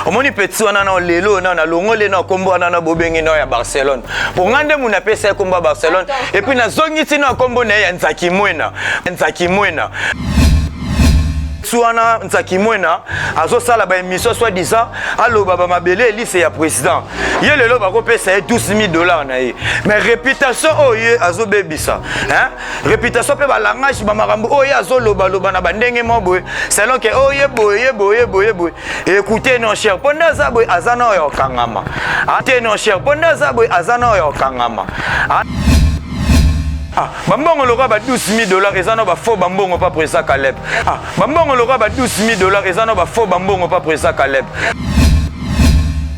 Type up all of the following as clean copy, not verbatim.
Omoni petit wana na lelo na nalongoli na kombo wana na bobengi na ya Barcelone. Po nga nde muna pesa ye kombo ya Barcelone et puis nazongisi na kombo na ye ya Nzaki Mwena. Nzaki Mwena. Petit wana Nzaki Mwena azosala ba émission soit disant aloba ba mabele elise ya président. Ye lelo bakopesa ye 12 000 dollars na ye. Mais réputation oyo ye azobebisa, hein? Réputation mpe balangage bamakambo oyo ye azolobaloba na bandenge moko boye selon ke oyo ye boye ye boye ye boye ye boye. Écoutez non cher, mpo nde aza boye aza na oyo okangama. Te non cher, mpo nde aza boye aza na oyo okangama. Ah, bambongo lokola ba 12 000 dollars eza na ba faux bambongo pa président Caleb. Ah, bambongo lokola ba 12 000 dollars eza na ba faux bambongo pa président Caleb.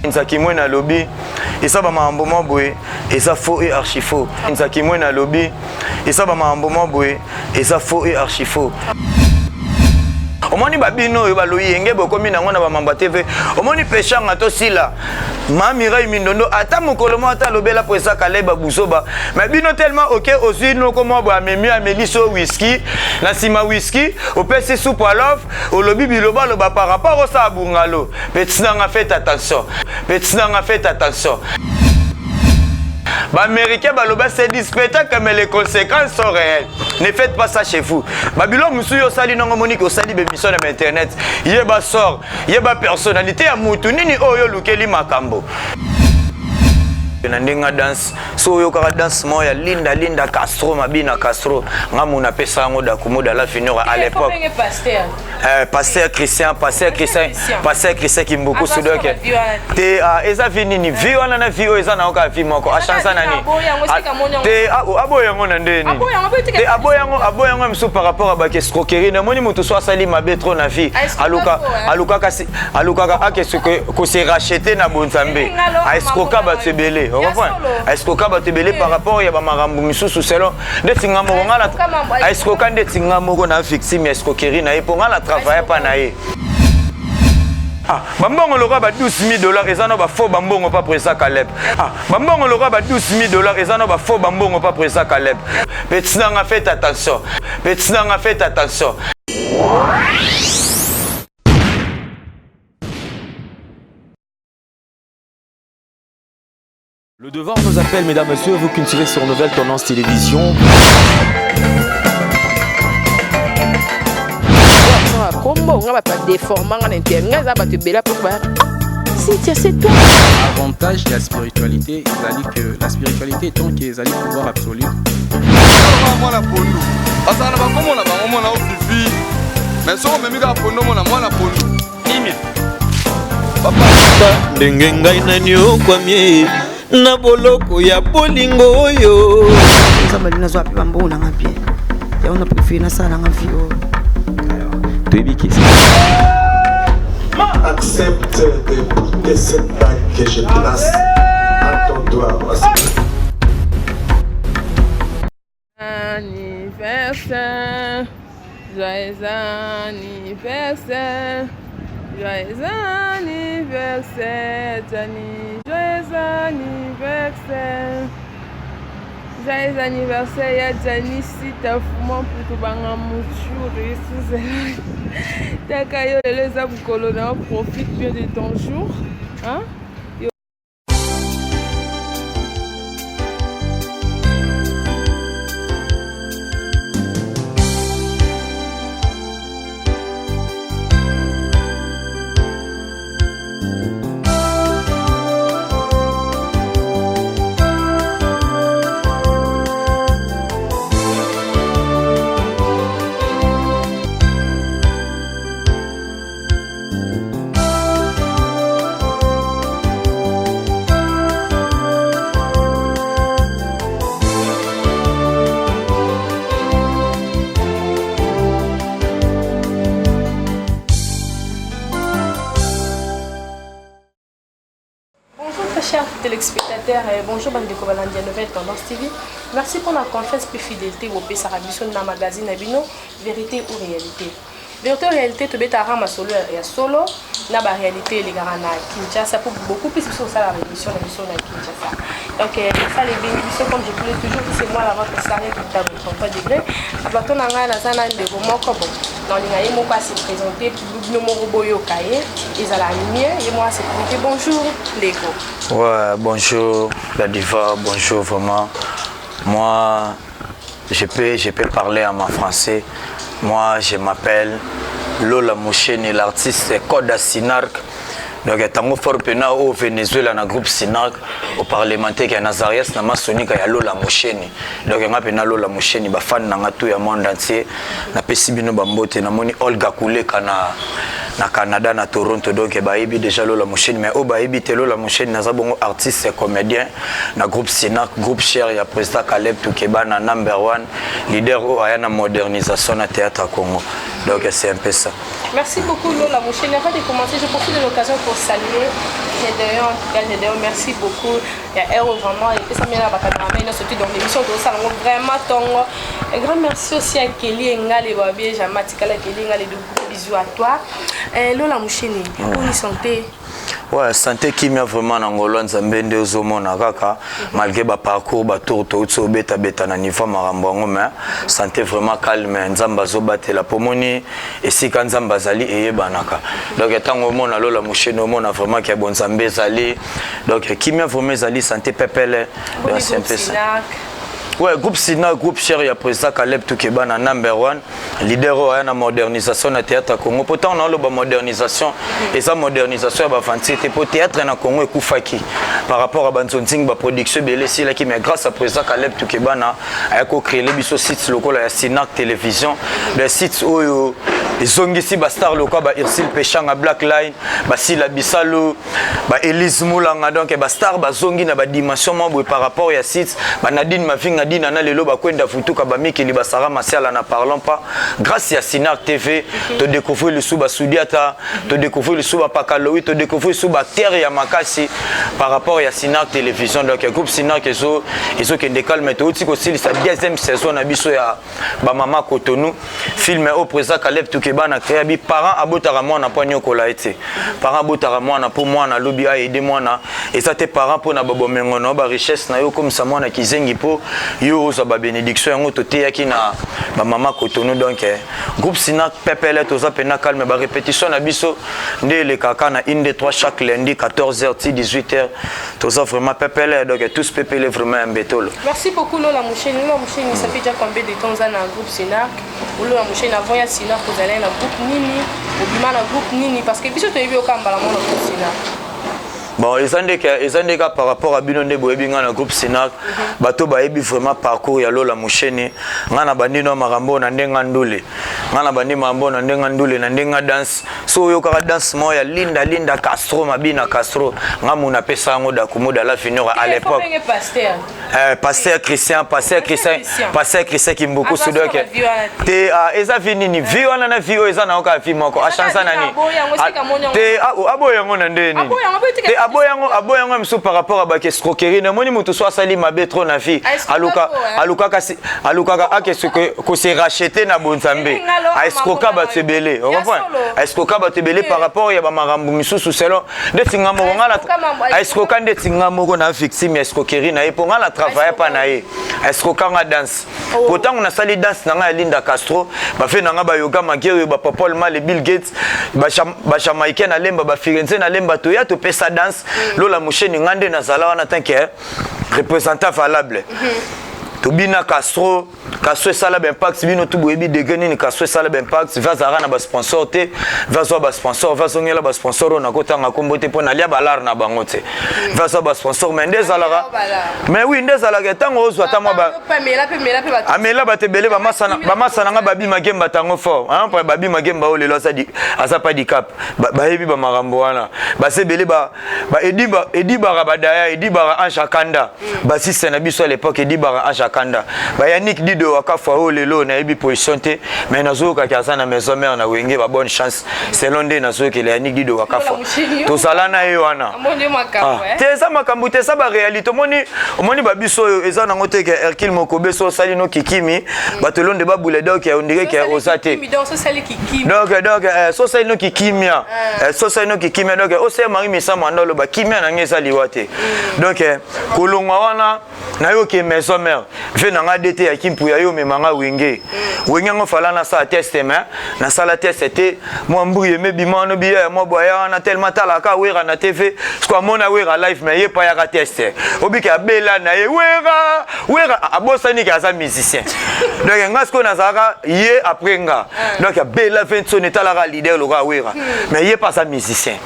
Nzaki Mwena alobi eza ba makambo mwa boye eza faux et archi faux. Nzaki Mwena alobi eza ba makambo mwa boye eza faux et archi faux. Omoni babino oyo baloyenge bokomi nango na bamamba TV. Omoni peshanga tosila ma Mireille Mindondo ata mokolo moko ata alobela po eza Caleb Buzoba. Mais bino tellement ok ozwi noko mwa boye amemi ameli so whisky na nsima whisky opesi supu ya love olobi biloba loba par rapport osala bungalo. Petit nanga faites attention. Petit nanga faites attention. Ba-Américains baloba c'est du spectacle mais les conséquences sont réelles. Ne faites pas ça chez vous. Babylone musu yo sali nongo monique osali be mission na internet. Yeba sort, yeba personnalité ya mutu nini oyo lukeli makambo. Na ndenga danse, so oyo kaka danse mo ya Linda Linda Castro Mabina Castro, ngamu na pesa yango Dakumuda la finora à l'époque. Pasteur Christian, pasteur Christian, pasteur Christian Kimbukusu donc te eza vie nini vie wana na vie oyo eza na oka vie moko achansa nani te aboya yango na nde nini te aboya yango aboya yango misu par rapport à ba escroquerie na moni moto so asali mabe trop na vie aluka aluka kasi alukaka ake ko se racheter na bonzambe a escroka bato ebele o comprendre a escroka bato ebele par rapport ya ba makambo misusu selon ndeti nga moko nga na escroka ndeti nga moko na victime ya escroquerie na ye mpo nga na travaille pa na ye. Ah, bambongo lokola ba 12 000 dollars eza na ba faux bambongo pa président Caleb. Ah, bambongo lokola ba 12 000 dollars eza na ba faux bambongo pa président Caleb. Petit nanga faites attention. Petit nanga faites attention. Le devoir nous appelle, mesdames, messieurs, vous qui nous suivez sur Nouvelle Tendance Télévision. Kombo nga bato badeforma nga na inter nga eza bato ebele apo ba Cynthia, c'est toi. Avantage de la spiritualité, ezali que la spiritualité étant que ezali pouvoir absolu. Mwana pondu azala na bakombo na bango mwana ofifi mais soki omemi kaka pondu omona mwana pondu imia papa ndenge ngai naniokwami na boloko ya bolingo oyo. Nzambe alingi nazwa mpe bambongo na nga bien, yango na préféré nasala nanga vie oyo. Toyebi ke Accepte de porter cette bague que je place à ton doigt. Anniversaire, joyeux anniversaire, joyeux anniversaire, Gianni, joyeux anniversaire. Joyeux anniversaire ya Gianni Sita Fuma Mputu Banga Muchuri Suzanne. Taka yo lelo eza mokolo na yo, profite bien de ton jour. Hein? Bonjour très chers téléspectateurs et bonjour bandeko balandi ya Nouvelle Tendance TV. Merci pour la confiance et fidélité au pesaka biso na magazine na bino Vérité ou Réalité. Vérité ou Réalité tobetaka masolo ya solo na ba réalité elekaka na Kinshasa pour beaucoup plus biso osala ba émission na biso na Kinshasa. Donc ça les bengi biso comme je vous l'ai toujours dit, c'est moi la votre Sarah qui t'a 33 degrés. Na plateau na ngai naza na ndeko moko bon. Naolinga ye moko ase présenter, bino moko boyoka ye, ezala mieux ye moko ase présenter. Bonjour ndeko. Ouais, bonjour la diva, bonjour vraiment. Moi, je peux parler en ma français. Moi, je m'appelle Lola Moucheni, l'artiste Koda Sinark. Donc ntango fort mpena au Venezuela na groupe Sinark, au parlementaire ya Nazarias na masonika ya Lola Moucheni. Donc nga mpena Lola Moucheni, bafani na nga tout ya monde entier, napesi bino bambote. Namoni Olga Kuleka na Canada, na Toronto. Donc bayebi déjà Lola Moucheni, mais oyo bayebi te Lola Moucheni, naza bongo artiste comédien na groupe Sinac, groupe cher ya président Caleb Tukeba na number one leader oyo aya na modernisation na théâtre à Congo. Donc c'est un peu ça. Merci beaucoup Lola Moucheni. Avant de commencer, je profite de l'occasion pour saluer Gédéon. En tout cas, Gédéon, merci beaucoup. Il y a Aero vraiment, et puis ça m'a la caméra, surtout dans l'émission de ça, vraiment tongo. Un grand merci aussi à Kelly Ngale Babie, Jamatikala Kelly Ngale, de gros bisous à toi. Lola Moucheni, bonne santé. Ouais, santé, kimia vraiment na ngolo ya Nzambe nde ozomona kaka, malgré baparcours, batour touti obetabeta na niveau makambo yango, mais santé vraiment calme. Nzambe azobatela po moni esika Nzambe azali eyebanaka. Donc ntango omona Lola Mosheni, omona vraiment ke bo Nzambe ezali. Donc kimia vraiment ezali, santé pepele. Donc c'est un peu ça. Ouais, groupe Sina, groupe cher ya président Caleb Tukeba na number one leader oyo aya na modernisation na théâtre ya Congo. Po ntango naoloba modernisation, eza modernisation ya bavantie te, po théâtre na Congo ekufaki par rapport à banzonzingi, baproduction ebele esilaki. Mais grâce à président Caleb Tukebana, aya kocréer biso site lokola ya Sinac Télévision, le site oyo ezongisi bastar lokola ba Ursile Peshanga, Black Line, basila Bisalo, ba Elise Mulanga. Donc bastar bazongi na badimension moko boye par rapport ya site, banadine Mavinga Dina na lelo bakwenda futuka, bamikili, basara Masiala, na parlons pas. Grâce ya Sinac TV, todécouvrir lisusu basudiata, todécouvrir lisusu bapakalowi, todécouvrir lisusu baacteur ya makasi par rapport ya Sinac Télévision. Donc groupe Sinac ezokende calme. Touti kosilisa deuxième saison na biso ya Bamama Cotonou, film oyo président Caleb Tukeba na créa bi. Parent abotaka mwana mpo anyokola ye te. Parent abotaka mwana mpo mwana alobi aide mwana. Eza te parent mpo na babomengo na yo, barichesse na yo, okomisa mwana kizengi mpo yo ozwa babénédiction. Yango toteyaki na Bamama Cotonou. Donc groupe Sinac pepele, toza mpena calme. Barépétition na biso nde elekaka na 1 2 3 chaque lundi, 14h ti 18h. Toza vraiment pepele, donc tous pepele vraiment ya mbetolo. Merci beaucoup Lola Moucheni. Lola Moucheni, ça fait déjà combien de temps dans le groupe Sinac? Lola Moucheni, avant ya Sinac, ozalaki na groupe nini? Obima na groupe nini? Parce que biso toyebi okambala mo na groupe Sinac. Bon, eza ndeka par rapport à bino nde boyebi ngai na groupe Sinac. Bato bayebi vraiment parcours ya Lola Mosheni. Ngai na bandi no makambo na ndenge ndule, ngai na bandi makambo na ndenge ndule, na ndenge danse. So oyokaka danse moko ya Linda Linda Castro, Mabina Castro, ngai mu napesa yango Dakumuda la Finora à l'époque. Pasteur Christian, pasteur Christian, pasteur Christian Kimbukusu. Donc te, eza vi nini vi wana na vi oyo eza na oka vi moko achansa nani te, aboya yango na nde nini te, aboya yango, aboya yango mosusu par rapport à bake escroquerie. Namoni moto so asali mabe trop na vie, alukaka alukaka ake kose racheter na bonzambe. Aescroka bato ebele, aescroka bato ebele par rapport ya bamakambo misusu. Selon ndeti nga moko, nga aescroka, ndeti nga moko na victime ya escroquerie na ye, mpo nga na travaille pa na ye, aescroka nga danse. Po ntango nasali danse na ngai ya Linda Castro, bafe na ngai bayoga mage oyo, bapapol Male, Bill Gates, bajamaïcain na Lemba, bafirenze na Lemba, toya topesa danse Lola Mosheni. Ngai nde nazala wana tant que représentant valable. Tobina Castro. Castro esala baimpact. Bino tu boyebi degré nini Castro esala baimpact. Va azalaka na basponsor te, va azwa basponsor, va azongela basponsor oyo nakotanga nkombo te mpo nalia balare na bango te. Va azwa basponsor, mais nde ezalaka, mais oui, nde ezalaka ntango ozwa ata mwa amela bato ebele. Bamasa na nga babima gemba tango fort, babima gemba oyo lelo aza pa dicap, bayebi bamakambo wana. Basa ebele, Edibara, badaya Edibara, Ange Akanda, basiste na biso à l'époque, Edibara, Ange Akanda, bayanik Dido Wakafa oyo lelo nayebi position te, mais nazoyokaki aza na maison mère na Wenge. Ba bonne chance selon nde nazoyokela Yanik Dido Wakafa, tozala na ye wana te. Eza makambo te, eza baréalité. Omoni, omoni babiso oyo eza nango te ke Hercule Mokobe so osali no kikimi, bato elonde babule. Donc ondire ke oza te. Donc so osali no kikimia, so osali no kikimia, donc osala Marie Misamu anda oloba kimia na ngai eza liwa te. Donc kolongwa wana nayoki maison mère. Ve na nga DT ya Kimpuya yo omema nga Wenge. Mm. Wenge yango fala nasala test mais nasala test te. Mwa mburi eme bima wana biya ya mwa bwaya wana tellement talaka Wera na TV. Siko amona Wera live mais ye pa yaka test. Obiki abela na ye Wera, Wera abosani ke aza musicien. Donc nga siko nazalaka ye après nga. Mm. Donc abela 20 etalaka leader lokola Wera. Mm. Mais ye pa aza musicien.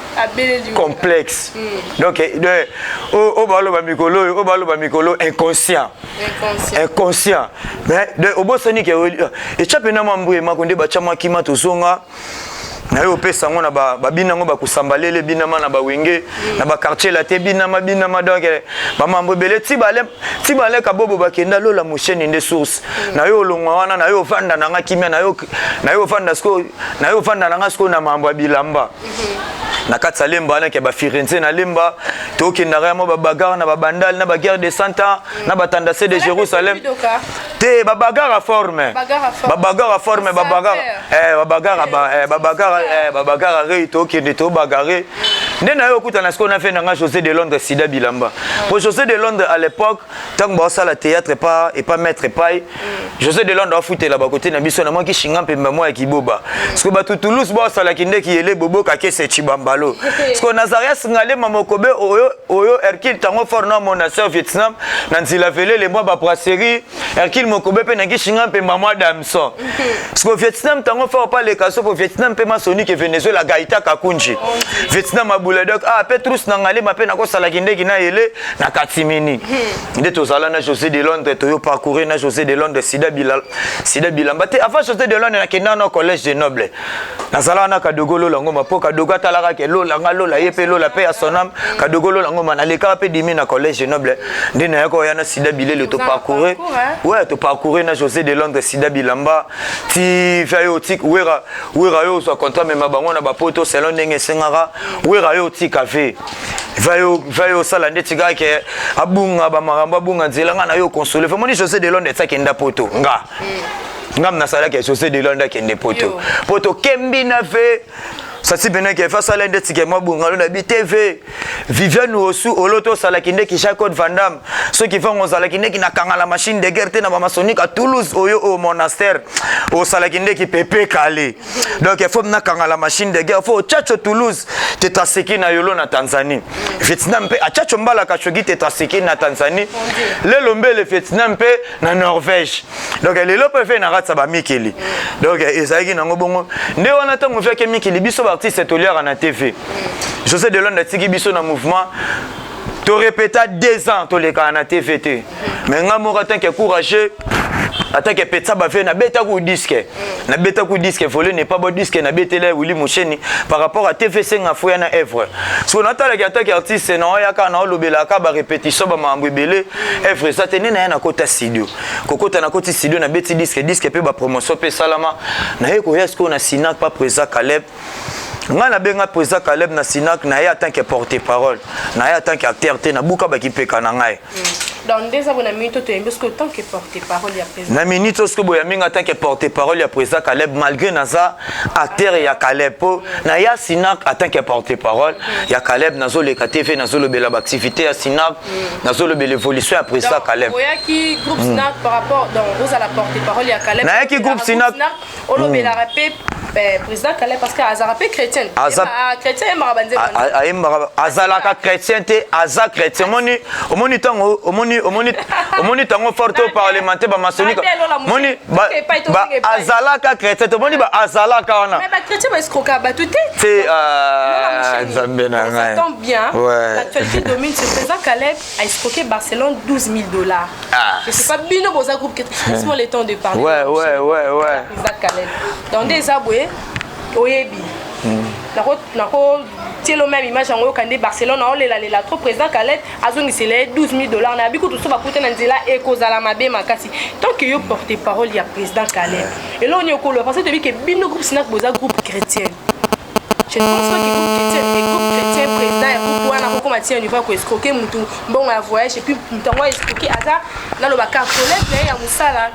complexe mm. donc eh, oyo baloba mikolo oyo oyo baloba mikolo inconscient inconscient mais obosani ke etya mpena mwa mbuye mako nde batya mwa kima tozonga naye opesa yango na babina yango bakosamba lele ebinama na bawenge mm. na baquartier la te ebinama binama donc eh, bamambo ebele ti bale kabobo bakenda lola mosheni nde source mm. naye olongwa wana naye ovanda na nga kimia naye ovanda sikoyo naye ovanda na nga sikoyo na mambo ya bilamba na kati ya lemba wana ke bafirenze na lemba tokendaka ya mwa babagare na babandale na baguerre de cent ans na batandase de jérusalem te babagare a forme babagare a forme babagare babagare eh, rei tokende tobagare nde na yo okutana sikoyo na fe na nga josé de londres sida bilamba po josé de londres à l'époque ntango baosala théâtre epa epa maître epai mm. josé de londres afutela bakote na biso namwaki shinga mpemba mwa ya kiboba mm. siko bato toulouse baosalaki nde kiyele bobo kakese chibambalo siko nazarias ngalema mokobe oyo oyo hercule tango fort na monasteur vietnam na nzila velele mwa babrasserie hercule mokobe mpe naki shinga mpemba mwa damson siko vietnam tango fort paleka so po vietnam mpe masonike venezuela gaita kakunji vietnam abuledok ah petrus na ngalema mpe nakosalaki ndeki na yele na katimini hmm. nde tozala na josé de londres toyo parcourir na josé de londres sida, bila, sida bilamba te avant josé de londres nakenda na collège de noble nazalaka na kadogo lola ngoma mpo kadogo atalaka ke lola nga lola ye mpe lola mpe ya sonam kadogo lola ngoma nalekaka mpe dimi na collège de noble nde nayaka oya na sida bilele toparcourir ouais toparcourir na josé de londres sida bilamba ti fia yo otik wera wera yo ozwa contrat mema bango na bapoto selon ndenge esengaka wera yo otika ve va yo osala ndeti kaka ke abunga bamakambo abunga nzela nga na yo console omoni josé de londres akenda poto nga mm. nga nasalaki josé de londres akende poto poto kembi na ve sasi pene ke fasala ndeti ke mabunga lo na bi tv viviane osu oloto osalaki ndeki jean claude van damme soki vango ozalaki ndeki na kanga la machine de guerre te na bamasonique à toulouse oyo oyo monastère osalaki ndeki pepe kale donc faut nakanga la machine de guerre faut chacho toulouse tetraseki na yolo na tanzanie vietnam mpe achacho mbala kachogi tetraseki na tanzanie lelo mbele vietnam mpe na norvège donc lelo mpe fe na ratisa bamikili donc ezalaki nango bongo nde wana ntango viaki mikili biso baartiste toliaka na tv josé de londres atiki biso na mouvement torepeta deux ans tolekaka na tv te mais nga moko atanke courageux atake petsa bave nabeta ku disque nabeta ku disque vole n'est pas bon disque nabetela Willy Musheni par rapport à TV senga foya na œuvre so natalaki atake artiste na oyaka na olobelaka ba répétition ba mambo ebele œuvre eza te nde naye nakota studio kokota nakoti studio nabeti disque disque mpe ba promotion mpe esalama naye koya sikoyo na Sinac pa président Caleb ngai nabenga président Caleb na Sinac na ye en tant que porte parole na ye en tant que acteur te nabuka bakipeka na ngai mm. Donc déjà bona minute to yembi que tant que porte-parole ya président. Na minute ce que boya minga tant que porte-parole ya président Caleb malgré naza acteur ya Caleb po na ya Sinac en tant que porte-parole mm. ya Caleb nazo leka TV nazo lobela ba activité ya Sinac mm. nazo lobela l'évolution ya président Caleb. Oyaki groupe mm. Sinac par rapport donc ozala porte-parole ya Caleb. Na yaki groupe Sinac olobelaka mpe eh, président Caleb parce que azalaka mpe chrétien ah, chrétien ayembaka banzembo ayembaka azalaka chrétien te aza chrétien omoni omoni ntango omoni omoni omoni ntango fort au parlementaire ba maçonnique omoni ba azalaka chrétien te omoni ba azalaka wana mais ba chrétien ba escroquer bato te te euh, nzambe na ngai ça tombe bien ouais. l'actualité domine ce président Caleb a escroqué Barcelone 12 000 dollars Ah. Je sais pas bino boza groupe laisse-moi le temps de parler. Ouais ouais ouais ouais. Eza Caleb. Donc nde eza boye oyebi. Hmm. Nako nako tielo même image yango yoka nde Barcelone aolela lela trop président Caleb azongisela ye 12 000 dollars na bikutu so bakuta na nzela ekozala mabe makasi. Tant que yo porte parole ya président Caleb. Eloko nini okoloba parce que toyebi ke bino groupe Sinac boza groupe chrétien. Je ne pense pas que groupe chrétien, et groupe chrétien président ya groupe wana akokoma tina niveau ya koescroke mutu mbongo ya voyage et puis mutu yango aescroke aza naloba ka collègue na ye ya mosala.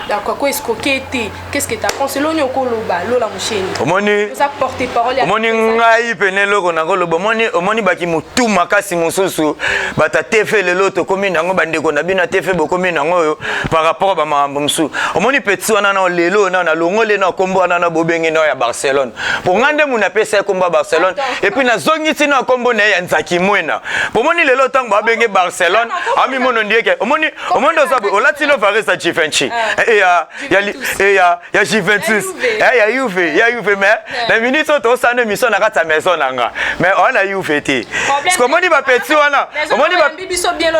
Ako escroquer te. Qu'est-ce que tu penses? Eloni okoloba Lola Musheni. Omoni oza porte parole. Omoni ngai pene eloko nakoloba, omoni, omoni baki motu makasi mosusu bato ya TV lelo tokomi nango, bandeko na bino ya TV bokomi nango oyo par rapport bamakambo mosusu. Omoni petit wana na lelo na nalongoli na nkombo wana na bobengi na ya Barcelone, po ngai nde munu apesa ye nkombo ya Barcelone, et puis nazongisi na nkombo na ye ya Nzaki Mwena. Po omoni lelo ntango babenge Barcelone, amimono ndieke. Omoni, omoni oza boye, olati lo varese ya Givenchy, ya Juventus, ya Juve, ya Juve, mais na minute oyo tosala émission na kati ya maison na nga, mais oya na Juve te. Parce que omoni bapeti wana, omoni,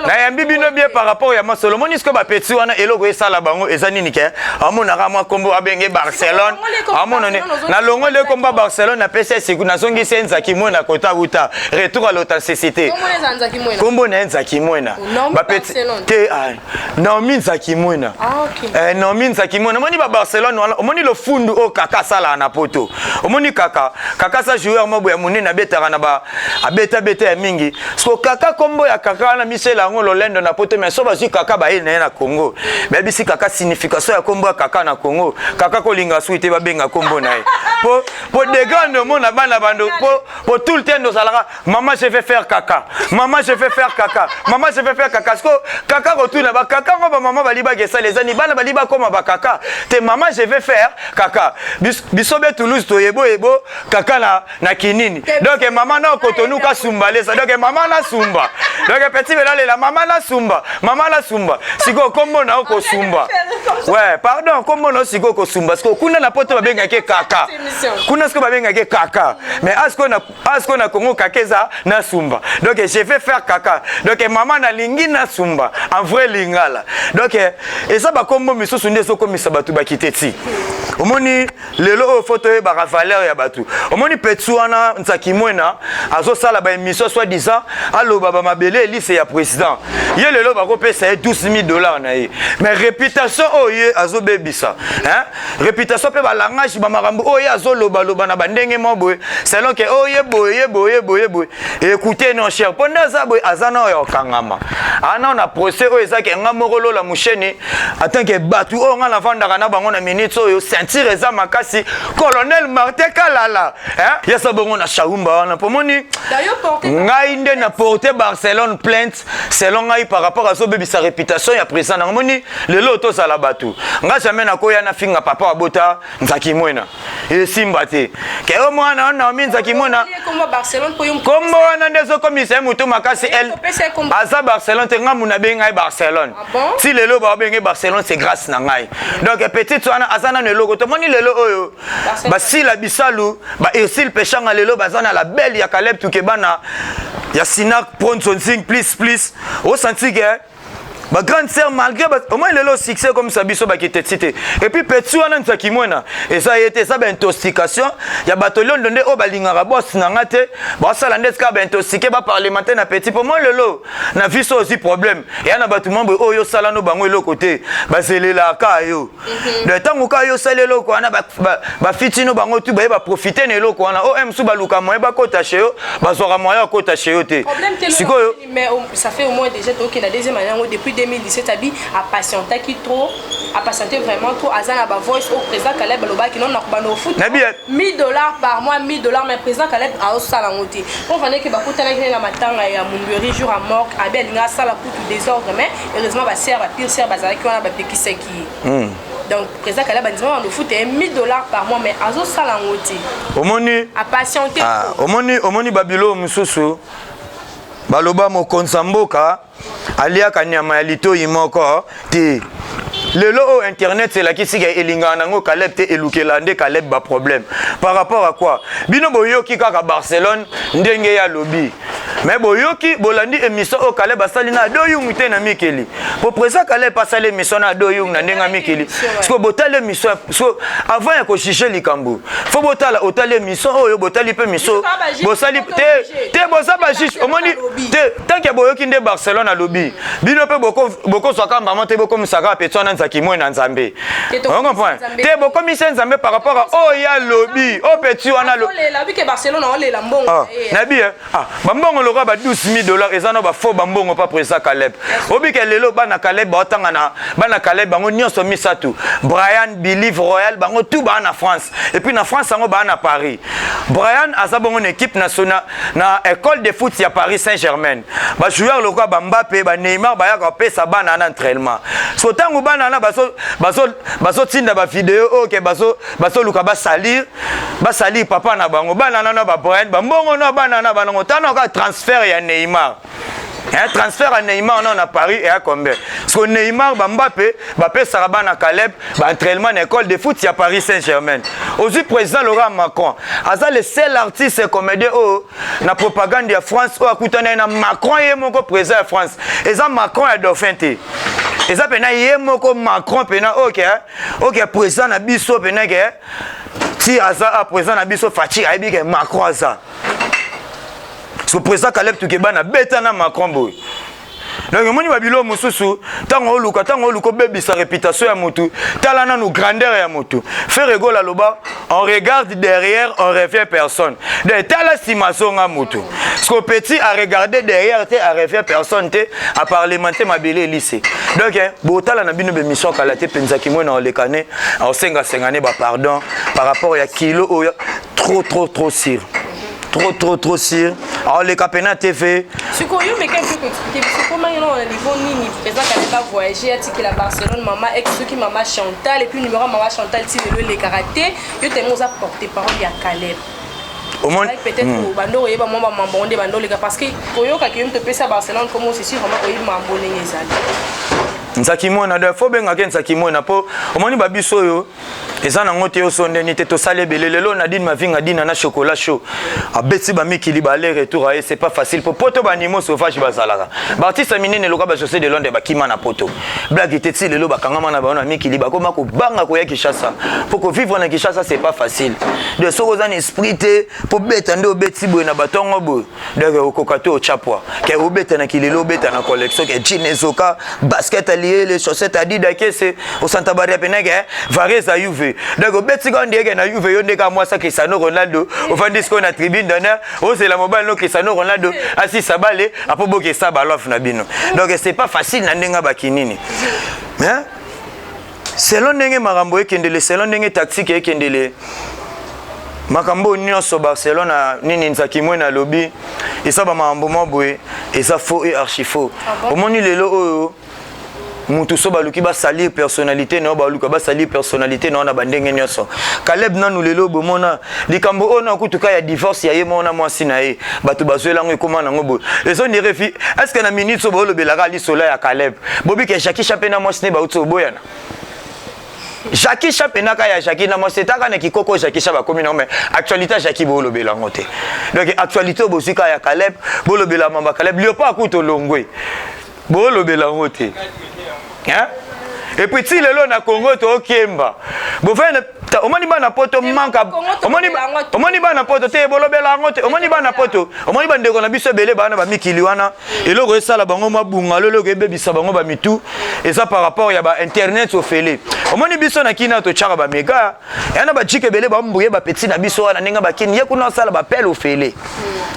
nayambi bino bien par rapport ya masolo. Omoni sikoyo bapeti wana, eloko esala bango eza nini? Ke amonaka mwa nkombo abenge Barcelone, amonone nalongoli ekomba Barcelone, napesi esiku, nazongisi ye Nzaki Mwena, kota uta retour à l'authenticité. Kombo na ye Nzaki Mwena. Bapeti te, Naomi Nzaki Mwena. Naomi Nzaki Mwena. Omoni ba Barcelone wana, omoni lofundu oyo kaka asalaka na poto. Omoni kaka kaka sa joueur moko ya monene, abetaka na ba abetabeta ya mingi. Siko kaka kombo ya kaka wana misela yango lolendo na poto, mais so bazwi kaka baye na ye na Congo, bayebisi kaka signification ya kombo ya kaka na Congo, kaka kolinga soki te babenga kombo na ye po de grande. Omona bana bando po tout le temps ozalaka: "Mama, je vais faire caca. Mama, je vais faire caca. Mama, je vais faire caca." Siko kaka kotuna bakaka ngo, bamama bali bakesala eza ni bana bali bakoma bakaka te: "Mama, je vais faire caca." Biso be Toulouse toyebo yebo kaka na kinini. Donc mama na Kotonu kasumba lesa, donc mama na sumba, donc petit belalela mama na sumba, mama na sumba. Sikoyo kombo na yo kosumba, ouais, pardon, kombo na yo sikoyo kosumba. Sikoyo kuna na poto babengaki kaka, kuna sikoyo babengaki kaka, mais asikoyo na Congo kaka eza na sumba. Donc je vais faire kaka, donc mama nalingi na sumba en vrai lingala. Donc eza bakombo misusu nde ezokomisa bato bakite ti. Omoni lelo oyo fo toyebaka valeur ya bato. Omoni petit wana Nzaki Mwena azosala baémission, soi disant aloba bamabele elise ya président. Ye lelo bakopesa ye 12 000 $ na ye, mais réputation oyo ye azobebisa, hein? Réputation mpe balangage, bamakambo oyo ye azolobaloba na bandenge moko boye, selon ke oyo ye boye, ye boye, ye boye, ye boye. Écoutez, non cher, mpo nde aza boye, aza na oyo okangama ana na procès oyo ezaki nga moko Lola Musheni, atanke bato oyo nga navandaka na bango na minute oyo, ceinture eza makasi, colonel Martin Kalala yasa bongo na Shaumba wana. Mpo moni ngai nde na porte Barcelone plainte, selon ngai, par rapport azobebisa réputation ya président nango. Moni lelo tozala bato, nga jamais nakoya nafinga papa abota Nzaki Mwena, esimba te. Ke o mwana o Naomi Nzaki Mwena, kombo wana nde ezokomisa ye motu makasi. Aza Barcelone te, nga mu nabengi ngai Barcelone. Ti lelo babenge Barcelone, c'est grâce na ngai. Donc petite wana aza nano eloko. Tomoni lelo oyo basila bisalu, ba Ursile Peshanga, lelo baza na label ya Caleb Tukebana ya Sinac Pronzonzing plus plus. Osanti ke bagrande sœur, malgré au moins lelo succès comme ça, biso bakite ti te. Et puis petit wana Nzaki Mwena eza ye te, eza baintoxication ya bato londo nde oyo balingaka boss na nga te, basala nde tika baintoxiquer baparlementaire na petit. Po moi lelo na vie so ozwi problème eya na bato mambo oyo osala no bango eloko te, bazelelaka yo. Donc ntango kaka yo osali eloko wana, bafiti no bango tu baye baprofite na eloko wana. Oyo mosusu baluka moyen bakota chez yo, bazwaka moyen akota chez yo te. Sikoyo ça fait au moins déjà tokende deuxième année yango depuis 2017. Abi apatientaki trop, apatienté vraiment trop. Aza na bavoice au président Caleb alobaki non, nakobanda ofuta 1000 $ par mois, 1000 $, mais président Caleb aosala yango te. Po vandeke bakutanaki na matanga ya Mumberi, jour ya mort, abi alingi asala kutu désordre, mais heureusement basere bapire sere bazalaki wana, bapekisaki ye. Donc président Caleb andima banda ofuta ye 1000 $ par mois, mais azosala yango te. Omoni apatienté. Omoni, omoni babilo mosusu baloba mokonzi ya mboka aliaka nyama ya litoi moko te. Lelo oyo internet elakisi ke elingaka nango Caleb te, elukela nde Caleb baproblème. Par rapport à quoi? Bino boyoki kaka Barcelone ndenge ye alobi, mais boyoki, bolandi émission oyo Caleb asali na Ado Yung te na mikili. Po président Caleb asali émission na Ado Yung na ndenge ya mikili. Siko botali émission, so avant ya kojuger likambo, fo botala, otali émission oyo, botali mpe émission bosali te te, boza bajuge. Omoni te, tant que boyoki nde Barcelone alobi, bino mpe bokozwaka mbama te, bokomisaka petit wana Nzaki moi na Nzambe. Ocomprendre te, bokomisa Nzambe par rapport à oyo alobi, oyo petit wana. Nayebi bambongo. lokola ba 12 000 $ eza na bafaux bambongo pa président Caleb. Obike lelo bana Caleb baotanga na bana Caleb, bango nyonso misato, Brian, Believe, Royal, bango tout baa na France. Et puis na France yango, baa na Paris. Brian aza bongo na équipe nationale, na école de foot ya Paris Saint Germain. Bajoueur lokola baMbappé, baNeymar bayaka kopesa bana na entraînement. So ntango bana na bazotinda bavideo oyo ke bazoluka basalir papa na bango, bana nano baBrian, bambongo no bana na banango tano kaka transfert ya Neymar. Hein, transfert ya Neymar no na Paris eya combien? Parce que Neymar, baMbappé bapesaka bana Caleb baentraînement na école de foot ya Paris Saint Germain. Ozwi président Laurent Macron, aza le seul artiste comédien oyo na propagande ya France oyo akutani ye na Macron ye moko, président ya France. Eza Macron ya dauphin te, eza mpena ye moko Macron mpena oyo ke oke président na biso mpena ke ti aza a président na biso Fatshi ayebi ke Macron aza. So président Caleb Tukebana beta na Macron boye. Donc omoni babilo mosusu, ntango oluka obebisa réputation ya motu, tala nanu grandeur ya motu. Ferre Gola aloba: "On regarde derrière, on revient personne." Donc tala nsima, azonga motu. Parce que petit a regarder derrière te, a revient personne te, aparlementer mabele elise. Donc botala na bino bémission kala te mpenzaki mwe na olekane aosengasenga ne bapardon par rapport ya kilo oyo trop trop trop sûr, trop trop trop sûr, aoleka pena TV. Sikoyo meka mpe koexpliquer biso koma yo na niveau nini président Caleb avoyage, atikela Barcelone mama ex soki mama Chantal, et puis numéro ya mama Chantal ti lelo elekaka te. Yo tellement oza porte parole ya Caleb, peut-être bando oyeba mwa bamambo nde bando oleka, parce que koyokaki yo moto opesa Barcelone komo osisi vraiment oyebi mambo ndenge ezali. Nzaki mwana de fo bengaki Nzaki mwana, mpo omoni babiso oyo eza nango te, oso ndeni te, tosali ebele. Lelo Nadine Mavinga dina na chocolat chaud abeti bamikili ba aller retour aye, c'est pas facile po poto baanimaux sauvage bazalaka. Baartiste minene loka baJosé de Londres bakima na poto, blague te. Ti lelo bakangama na bango na mikili, bakoma kobanga koya Kinshasa, po kovivre na Kinshasa, c'est pas facile. De soki oza na esprit te po beta nde obeti boye na batongo boye, donc okoka te ochapwa ke obeta na kilelo, obeta na collection ke jean ezoka, basket aliele, chaussette Adida, kese osanta baria pene ke vareuse ya Juve. Donc obeti kaka ndiyeke na Juve, yo nde kaka mwasa Cristiano Ronaldo, ofandi sikoyo na tribune d'honneur, ozela mobali no Cristiano Ronaldo asisa bale apo bokesa balofe na bino. Donc c'est pas facile na ndenge bakinini, mais selon ndenge makambo ekendele, selon ndenge tactique ekendele, makambo nyonso Barcelone nini Nzaki mwe nalobi eza bamakambo mwa boye, eza faux et archi faux. Omoni lelo oyo mutu so baluki basalir personnalité na yo, baluka basalir personnalité na yo na bandenge nyonso. Caleb nanu lelo bomona likambo oyo na kutuka ya divorce ya ye moko na mwasi na ye, bato bazwelango ekóma nango boye, ezondire fi est ce que na minute so boolobelaka lisolo ya Caleb, bobike Jacki Chape na mwasi ne bauti oboyana. Jacki Cha mpenaka ya Jacki na mwasi etaka na kikoko Jacki Cha bakomi nango, mais actualité ya Jacki boolobela yango te. Donc actualité oyo bozwi kaka ya Caleb, bolobela mamba Caleb Léopard kuta olongwe, boolobela yango te. Hein? Et puis ti lelo na Congo tookemba bofai, omoni bana poto manka, omoni bana poto te, bolobela yango te. Omoni bana poto, omoni bandeko na biso ebele bana bamikili wana, eloko esala bango mabunga lo, eloko ebebisa bango bamitu eza par rapport ya bainternet ofele. Omoni biso na kina totyaka bamega ya na bajike ebele, bambuye bapeti na biso wana ndenge bakini ye kuna osala bapele ofele,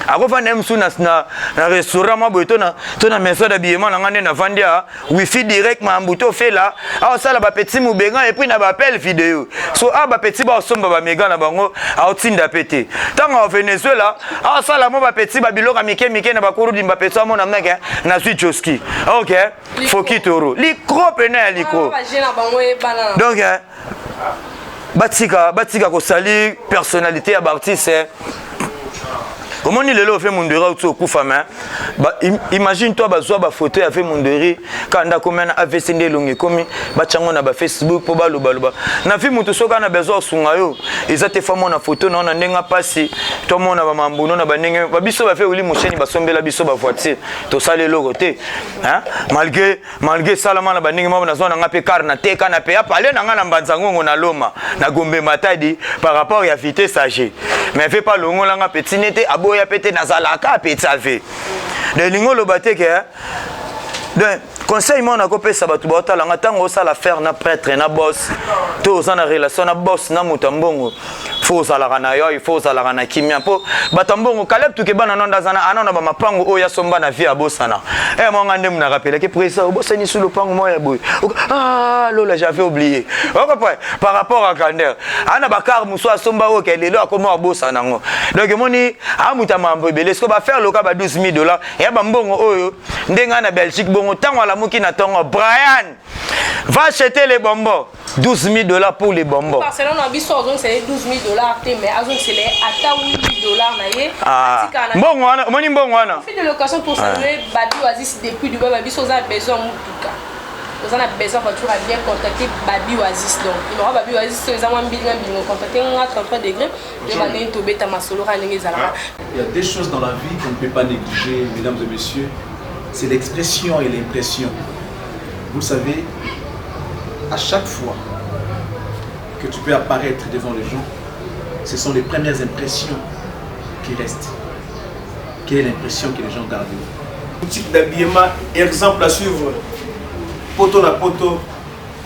akofanda ye mosu na restaurant mwa boye to na maison d'habillement na nga nde navandi ya wifi direct, mambu to ofela aosala bapeti mobenga et puis na baappel vidéo. So awa bapeti baosomba bamega na bango, aotinda mpe te. Ntango a Venezuela aosala mo bapeti babiloko ya mike mike na bakurudi, bapeti amona meke nazwi joski ok foki toro likro pene ya likro. Donc batika kosali personnalité ya baartiste. Omoni lelo ofe Munderi auti okufa, mais imagine toi bazwa bafoto ya fe Munderi kaka ndako komi na AVC, nde elongi ekomi, batyango na bafacebook mpo balobaloba na vi. Motu soki ana besoin osunga yo, eza te fa mona foto na yo na ndenge mpasi, tomona bamambuno na bandenge babiso bafe oli mosheni basombela biso bavoiture, tosala eloko te malgré esalama na bandenge moko. Nazwa na nga mpe car na teka na pe apale na nga na Mbanza Ngongo na Loma na Gombe Matadi par rapport ya vitesse age, mais fe pa longola nga petit nete aboya pe te, nazalaka petit ave de elingi oloba te ke. Donc conseil moko nakopesa bato baotalanga: ntango osala affaire na prêtre, na boss, to oza na relation na boss na moto ya mbongo, Faut ozalaka na yo, il faut ozalaka na kimia mpo bato ya mbongo. Caleb Tukebana no ndaza na ana na bamapango oyo asomba na vie abosana. Eh, mwa nga nde muna rappelaki président obosani su lopango moko ya boye. Ah lola, j'avais oublié. Ocomprend par rapport à grandeur ana bakar mosusu asomba oyo ke lelo akoma abosana yango. Donc emoni amuta mambo ebele siko bafaire loka ba 12 000 dollars ya bambongo oyo ndenge na Belgique. Bongo ntango alamuki na ntongo, Brian va acheter les bonbons, 12 000 dollars pour les bonbons. Barcelone na biso azongisela ye 12 000 $ te, mais azongisela ye ata 8 000 $ na ye. Ah, mbongo wana, omoni mbongo wana. Profite de l'occasion pour saluer Babi Oasis depuis Dubaï. Babi, oza na besoin mutuka, oza na besoin voiture, a bien contacter Babi Oasis. Donc numéro Babi Oasis eza mwa mbilinga mbilinga. Contacter nga 33 degré nde bandenge tobeta masolo kaka ndenge ezalaka. Il y a des choses dans la vie qu'on ne peut pas négliger, mesdames et messieurs. C'est l'expression et l'impression. Vous le savez, à chaque fois que tu peux apparaître devant les gens, ce sont les premières impressions qui restent. Quelle est l'impression que les gens gardent? Boutique d'habillement, exemple à suivre. Poto na poto,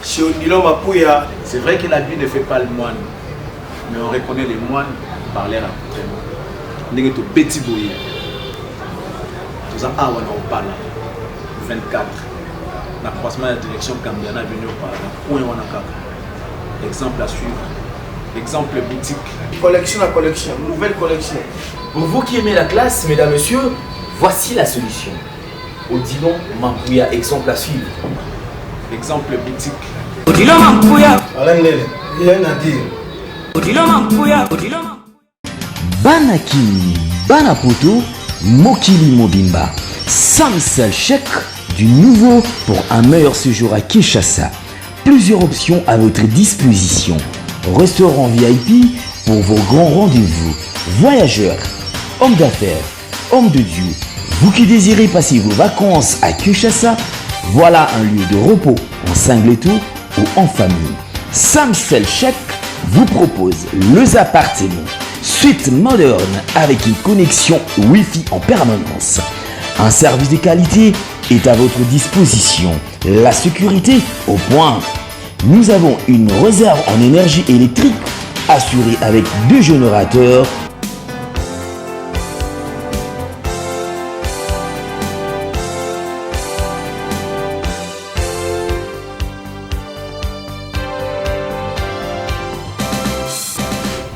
chez Odilon Mapuya. C'est vrai que l'habit ne fait pas le moine, mais on reconnaît les moines par leur accoutrement. Ndenge tobeti boye, toza awa na Opala 24, na croisement ya direction Gambiana avenue Opala, na coin wana kaka. Exemple à suivre, exemple boutique. Collection à collection, nouvelle collection. Pour vous qui aimez la classe, mesdames, messieurs, voici la solution. Odilon Mampouya, exemple à suivre. Exemple boutique. Odilon Mampouya. Alain Lele, rien à dire. Odilon Mampouya. Odilon. Bana Kin, Bana Poto, Mokili Mobimba. Samsel Chèque du nouveau pour un meilleur séjour à Kinshasa. Plusieurs options à votre disposition. Restaurant VIP pour vos grands rendez-vous. Voyageurs, hommes d'affaires, hommes de Dieu, vous qui désirez passer vos vacances à Kinshasa, voilà un lieu de repos en singleto ou en famille. Samsel Chèque vous propose les appartements, suite moderne avec une connexion Wi-Fi en permanence. Un service de qualité est à votre disposition. La sécurité au point. Nous avons une réserve en énergie électrique assurée avec deux générateurs.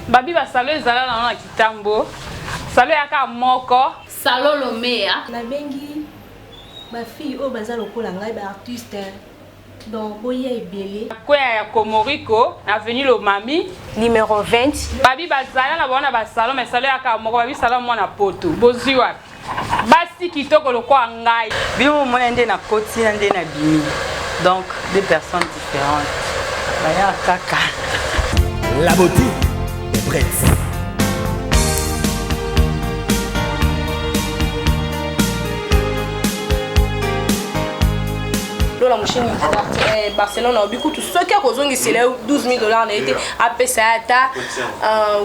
Babi, basalon ezala nango na kitambo, salon eyaka moko. Salon Lomea. Nabengi bafille oyo baza lokola ngai, baartiste, donc boya ebele. Kweya ya Komoriko, avenue Lomami. Numéro 20. Babi, bazala na bango na basalon, mais salon eyaka moko. Babi, salon mwana poto, bozwi wapi basi kitoko lokola ngai? Bino bomona nde nakoti na nde nabimi, donc deux personnes différentes baya kaka. La beauté est prête. Lola Moshini, Barcelone alobi kutu soki akozongisela ye 12 000 $ na ye te, apesa ye ata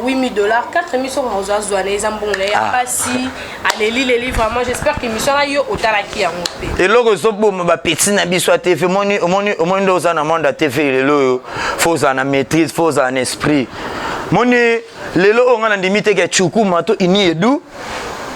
8 000 $, 4 000 soki akozwa, azwa na ye, eza mbongo na ye ya pasi. Aleli leli vraiment. J'espère que émission na yo otalaki yango mpe. Eloko ezoboma bapeti na biso ya TV, omoni, omoni, omoni nde oza na monde ya TV lelo oyo, faut ozala na maîtrise, faut ozala na esprit. Moni lelo oyo, ngai nandimi teke Cukuma to Ini Edu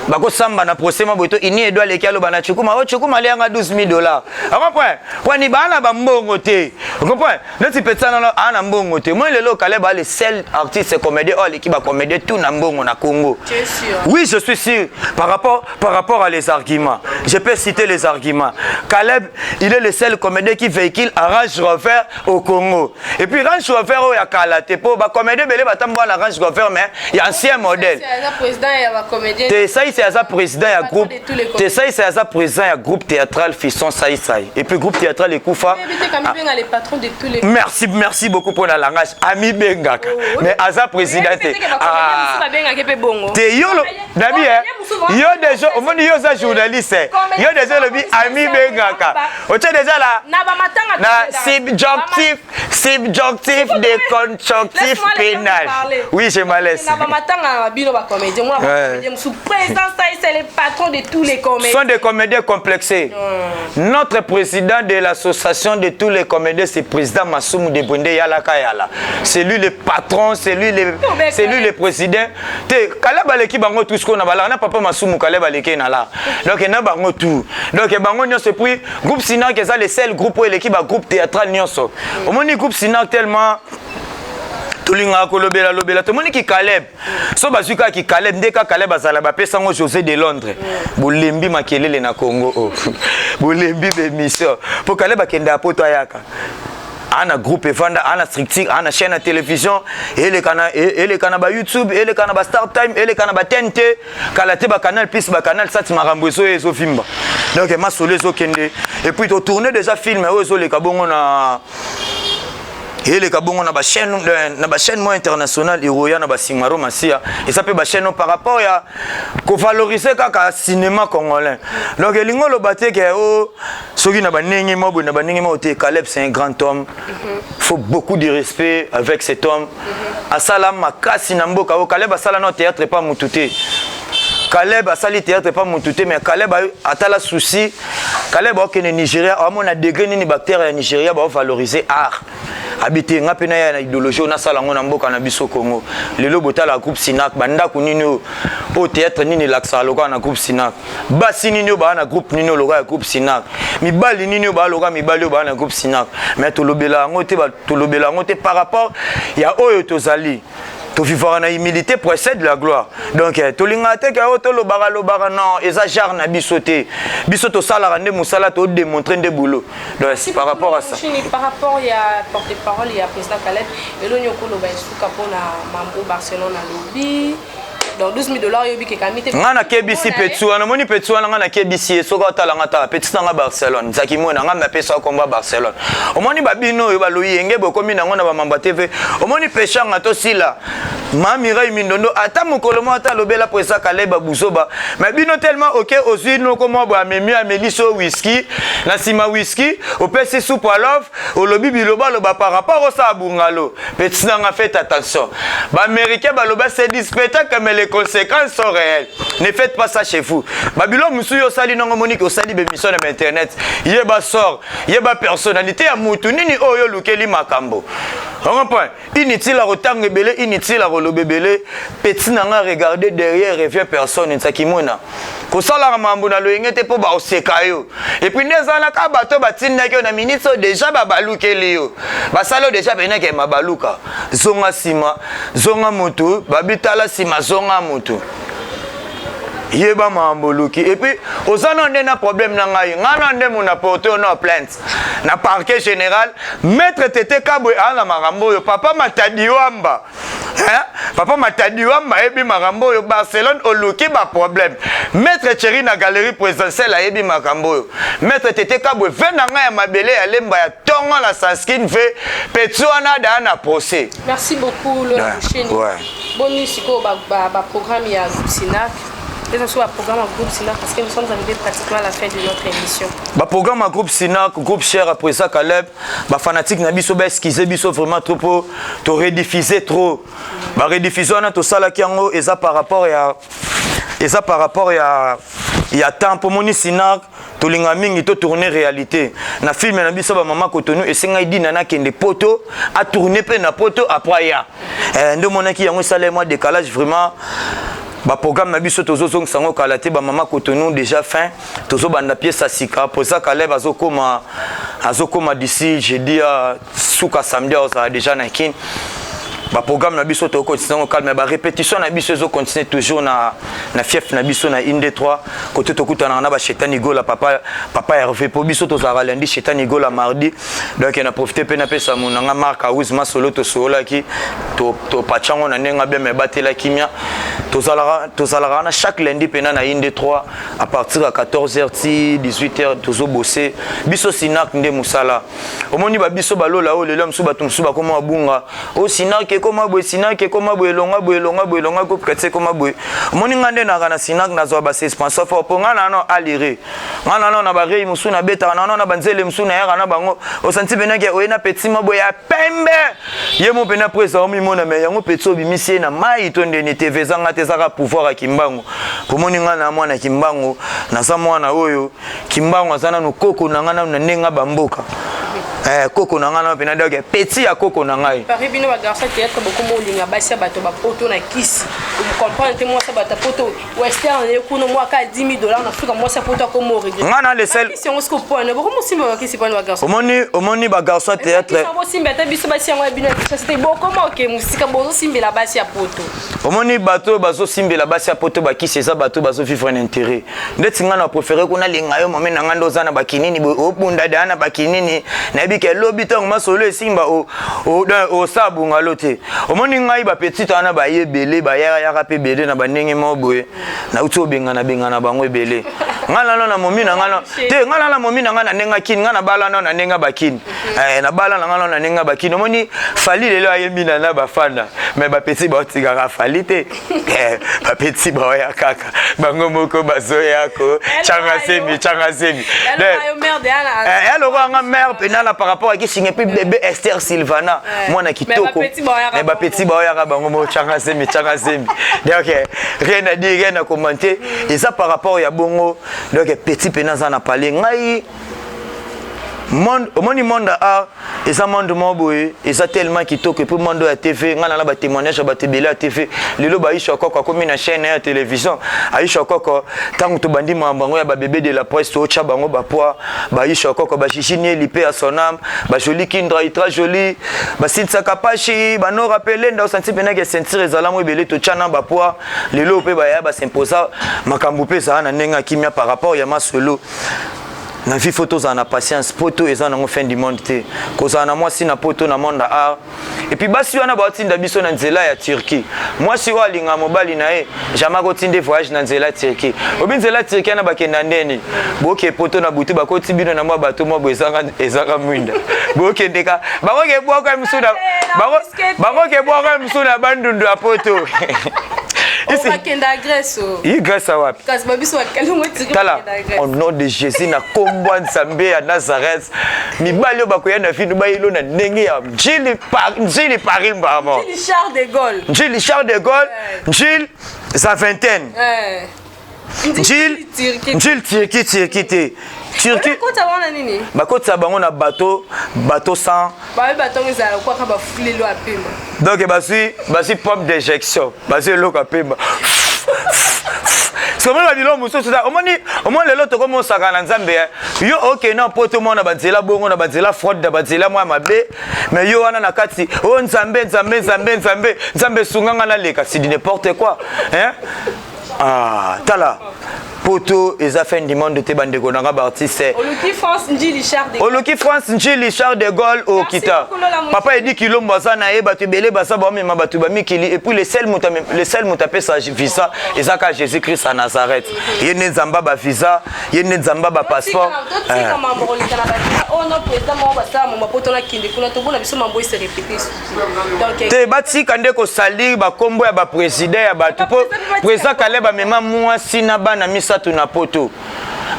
bakosamba na procès ma boye to Ini Edu aleki aloba na Cukuma o Cukuma alianga 12 000 dollars. Ocomprend wani baa na bambongo te, ocomprend neti petisa nano aa na mbongo te. Moi lelo Kaleb a le seul artiste comédien oyo aleki bacomédien tout na mbongo na Congo. Tu es sûr? Oui, je suis sûr. Par rapport à les arguments, je peux citer les arguments. Caleb, il est le seul comédien qui véhicule un Range Rover au Congo. Et puis Range Rover, oh, il y a Kala, te po, ba comédien belé, ba tambo na Range Rover, mais il y a ancien modèle. Aza président ya bacomédien. Te Sai c'est aza président ya groupe. De tous les Te Sai c'est aza président ya groupe théâtral Fiston Sai Sai. Et puis groupe théâtral Ekufa. Kamibenga les patrons de tous les. Merci, merci beaucoup pour le langage. Ami Bengaka. Mais aza président te. Ah. Babengaki mpe bongo. Te yolo nabi eh. Yo déjà omoni yo za journaliste. Eh. Yo déjà lobi ami bengaka. Otie déjà la na bamatanga. Na subjonctif, subjonctif de conjonctif pénal. Oui, je m'en laisse. Na bamatanga na bino bacomédien, mona bacomédien mosusu président. Saï, c'est le patron de tous les comédiens. Sont des comédiens complexés. Notre président de l'association de tous les comédiens, c'est président Massoumou de Bwende Yalaka Yala. C'est lui le patron, c'est lui le, c'est lui le président. Te Kaleb aleki bango tout ce qu'on a balaka na papa Massoumou Kaleb aleki na la. Donc na bango tout. Donc bango nyonso puis groupe Sinac eza le seul groupe oyo eleki ba groupe théâtral nyonso. Omoni groupe Sinac tellement tolingaka kolobela lobela tomoni ki Caleb so bazwi kaka ki Caleb nde kaka Caleb azala bapesa yango José de Londres bolembi makelele na Congo oh. Bolembi bemission mpo Caleb akendaka poto ayaka ana groupe evanda ana structure ana chaîne ya télévision eleka na eleka na ba YouTube, eleka na ba Star Time, eleka na ba TNT, kala te ba Canal Plus, ba Canal Sat, makambo ezoya ezovimba. Donc masolo ezokende et puis totourne déjà film oyo ezoleka bongo na eleka bongo na bachaîne na bachaîne mo international eroya na basimaro masia eza mpe bachaîne oyo par rapport ya kovaloriser kaka cinéma congolais. Donc elingi oloba te ke o soki na bandenge mo boye na bandenge mo te. Caleb, c'est un grand homme, faut beaucoup de respect avec cet homme. Asala makasi na mboka oyo. Caleb asala na théâtre pa mutu te. Caleb asali théâtre pa mutu te, mais Caleb atala souci. Caleb akokende Nigeria, amona degré nini baacteur ya Nigeria baovaloriser art abi te. Nga mpe naya na idéologie oyo nasala yango na mboka na biso Congo. Lelo botala groupe Sinac, bandako nini oyo oyo théâtre nini elakisaka lokola na groupe Sinac? Basi nini oyo baa na groupe nini oyo lokola ya groupe Sinac? Mibali nini oyo baa lokola mibali oyo baa na groupe Sinac? Mais tolobela yango te, tolobela yango te par rapport ya oyo tozali tovivaka na humilité précède la gloire. Donc tolingaka te ke oyo tolobaka lobaka, non, eza genre na biso te. Biso tosalaka nde mosala, todémontre nde boulot. Donc par rapport à ça. Par rapport ya porte-parole ya président Caleb, eloni okoloba esuka mpona mambo Barcelone alobi, donc 12 000 $ oyebi kekami te. Nga nakebisi petit wana, omoni petit wana, nga nakebisi ye. Soki otalanga tala petit nanga Barcelone nzaki mona nga napesa komba Barcelone. Omoni babino oyo baloyi yenge bokomi nango na bamamba TV, omoni peshanga tosila Mamirai Mindondo ata mokolo moko ata alobela po eza Kaleba buzoba. Mais bino tellement oke ozwi noko mwa boye amemi ameli so whisky, na nsima whisky opesi supu alove olobi biloba aloba par rapport osala bungalo. Petit nanga, faites attention. Baaméricain baloba: c'est du spectacle, mais les conséquences sont réelles. Ne faites pas ça chez vous. Babilo mosusu yo osali nango moniki osali bémission na internet, yeba sort, yeba personnalité ya mutu nini oyo olukeli makambo. Comprend? Inutile ya kotanga ebele, inutile ya koloba ebele. Petit na nga, regarde derrière, revient personne. Nzaki mona kosalaka mambo na loyenge te mpo baoseka yo. Et puis nde ezalaka kaka bato batindaki yo na minute oyo déjà babalukeli yo, basali oyo déjà peneke mabaluka. Zonga nsima, zonga motu babitala nsima, zonga motu yeba makambo oluki. Et puis oza na nde na problème na ngai, ngai na nde mona porte oyo na plainte na parquet général. Maître Tete Kabwe aa na makambo oyo, papa Matadi Wamba, hein? Papa Matadi Wamba ayebi makambo oyo. Barcelone oluki baproblème. Maître Thierry na galerie présidentielle ayebi makambo oyo. Maître Tete Kabwe ve na ngai ya mabele ya lemba ya ntongo na sanskin ve petit wana daa na procès. Merci beaucoup, Lola Busheni. Boni sikoyo baprogramme ya groupe Sinac, eza so baprogramme ya groupe Sinac, parce que nous sommes arrivés pratiquement à la fin de notre émission. Baprogramme ya groupe Sinac, groupe cher après ça Caleb, bafanatique na biso baexcuse biso vraiment trop po torediffuse trop. Barediffusion wana tosalaki yango eza par rapport ya eza par rapport ya temps mpo moni Sinac tolinga mingi totourne réalité na film na biso bamama Cotonou. Esengai dina nakende poto atourne mpe na poto après aya nde omonaki yango esala mwa décalage. Vraiment, baprogramme na biso tozozongisa yango kala te. Bamama Cotonou déjà fin, tozobanda pièce ya sika. Poza Caleb azokoma d'ici jeudi ya suka samedi azala déjà na Kine. Baprogramme na biso tokocontinue yango calme. Barépétition na biso ezocontinue toujours na fief na biso na inde 3 kote tokutanaka na bashetani gola, papa Hervé, mpo biso tozalaka lundi, shetani gola mardi. Donc na profite mpe napesa monanga Mark Awis masolo tosololaki, topatya yango na ndenge abeme ebatela kimia. Tozalaka wana chaque lundi mpena na inde 3 à partir ya 14h ti 18h. Tozobose biso Sinac nde mosala. Omoni babiso balola oyo lelo mosusu bato mosusu bakoma babunga o Sinac ekoma boye, Sinac ekoma boye, elonga boye, elonga boye, elonga groupe chrétien ekoma boye. Omoni nga nde naka na Sinac nazwa basuspension fort mpo nga nano alire. Nga nano na barei mosusu nabetaka nano na banzele mosusu nayaka na bango, osanti mpenza ke oye na petit mwa boye ya pembe, ye mo mpenza presa omimona me yango petit obimisi ye na mai to ndeni tv ezanga te, ezaka pouvoir ya Kimbangu. Pomoni nga na mwana Kimbangu, naza mwana oyo Kimbangu aza nanu koko na nga nanu na ndenge bamboka eh, koko na ngai nano mpena, donc petit ya koko na ngai. Pari bino bagarçon théâtre, bokoma olinga basi ya bato bapoto na kisi, comprendre te. Mwasi ya bato ya poto western ye kuna mwa ka 10 000 dollars na Afrika, mwasi ya poto akoma oregret. Nga na le sel yango siko pona bokoma osimba bakisi pona bagarçon. Omoni bagarçon théâtre. Bosimba ata biso basi yango ya bino ya Kinshasa te, bokoma oke mosika, bozosimbela basi ya poto. Omoni bato oyo bazosimbela basi ya poto bakisi, eza bato bazovivre na intérêt. Ndeti ngai na préféré kuna linga yo mame na ngai nde oza na bakinini boye, obunda deya na bakinini, nayebi ke lobi ntango masolo esimba, osala bungalo te. Omoni ngai bapetite wana baye ebele, bayakayaka mpe ebele na bandenge moko boye, nauti obengana bengana bango ebele. Ngai nano na momi na ngai te, ngai nano na momi na ngai na ndenge akini, ngai nabala nano na ndenge bakini, nabala na ngai nano na ndenge bakini. Omoni Fally lelo ayembi na bafana, mais bapeti baotikaka Fally te, bapeti baoya kaka bango moko, bazoya ko tyanga semi, tyanga semi ya lokola nga mare mpena na par rapport akisinga. Epuis bébé Esther Sylvana, mwana kitoko, mais bapeti baoyaka bango moko, tyanga semi, tyanga semi. Donc rien à dire, rien à commenter, eza par rapport ya bongo. Donc petit mpena aza na pale ngai monde. Omoni monde ya art eza monde moko boye, eza tellement kitoko. Epuis monde oyo ya TV, ngai nana batémoignage ya bato ebele ya TV. Lelo Baisha Koko akomi na chaîne ya télévision. Aisha Koko, ntango tobandi makambo yango ya babébé de la presse, tootya bango bapoids. Baisha Koko, bagigi nieli mpe ya sonam, bajoli kindra itra joli, basilisaka pashi, banora pelenda, osanti mpenaki ceinture ezalamu ebele, totya na bapoids. Lelo mpe baya basimposa makambo mpe ezala na ndenge ya kimia par rapport ya masolo na vie. Faut tozala na patience. Poto eza nango fin du monde te, kozala na mwasi na poto na monde ya art. Et puis basi wana baotinda biso na nzela ya Turquie. Mwasi oyo alinga mobali na ye jamais akotinda voyage na nzela ya Turquie. Obi nzela ya Turquie wana bakenda ndeni, boke poto na butu, bakoti bino na mwa bato mwa boye, ezanga mwinda, bokendeka, bakoke bwaka misu na bakoke bwaka misu na bandundu ya poto. Bakenda Grèce. Yi Grèce wapi? Kasi babiso bakalongo Turquie. Tala, au nom de Jésus, na kombo ya Nzambe ya Nazareth, mibali oyo bakoya na vino bayelo na ndenge ya Njili Paris mbamo. Njili Charles de Gaulle. Njili Charles de Gaulle, Njili za vingtaine, Njili Njili Turquie, Turquie te, Turquie. Bakota wana nini? Bakotisa bango na bateau, bateau sans Bayebi batongo ezala kwaka bafulelo ya pema. Donc bazwi pompe d'éjection, bazwi eloko ya pema. Soki omoni babiloko mosusu, omoni lelo tokomosaka na Nzambe. Yo okende na poto, mwana banzela bongo na banzela fraude, na banzela mwa mabe, mais yo wana na kati o Nzambe, Nzambe, Nzambe, Nzambe, Nzambe esunganga naleka, c'est du n'importe quoi, hein? Ah, tala, poto eza fin du monde te, bandeko nanga baartiste. Oluki France, Njili Charles de Oluki France, Njili Charles de Gaulle, okita papa Edi Kilombo aza na ye, bato ebele baza baomema bato bamikili. Et puis le seul moto apesa visa eza kaka Jésus Christ à Nazareth. Ye nde Nzambe bavisa, ye nde Nzambe bapasseport. Totika mambo koleka na bato oyo no président moko basala mambo poto nakende kuna, tomona biso mambo ese répété. Donc te, batika nde kosalir bakombo ya baprésident ya bato, mpo président Kaleb amema mwasi na bana misato na poto.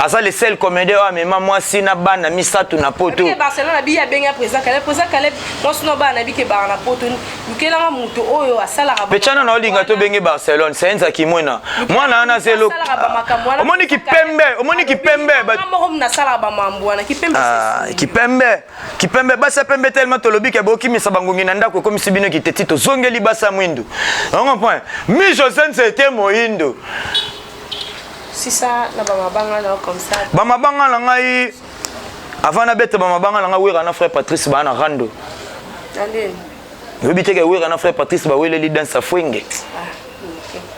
Aza le seul comédien oyo amema mwasi na bana misato na poto. Bike Barcelone abi abenga président Caleb, président Caleb, mwasi no bana bike baka na poto, lukelanga moto oyo asalaka. Pechana na olinga tobenge Barcelone senzaki mwena mwana wana zelo. Asalaka bamakambo wana. Omoni kipembe, omoni kipembe. Moko nasalaka bamambo wana kipembe. Ah, kipembe, kipembe, basi ya pembe tellement tolobi ke bokimisa bangongi na ndako, ekomisi bino kiteti, tozongeli basi ya mwindu. On comprend mi José Nzete moyindo. Sisa na bamabanga na yo comme ça. Bamabanga na ngai, avant nabeta bamabanga na ngai, Wera na frère Patrice baa na rando. Na ndeni? Oyebi te ke Wera na frère Patrice baweleli danse ya fwenge?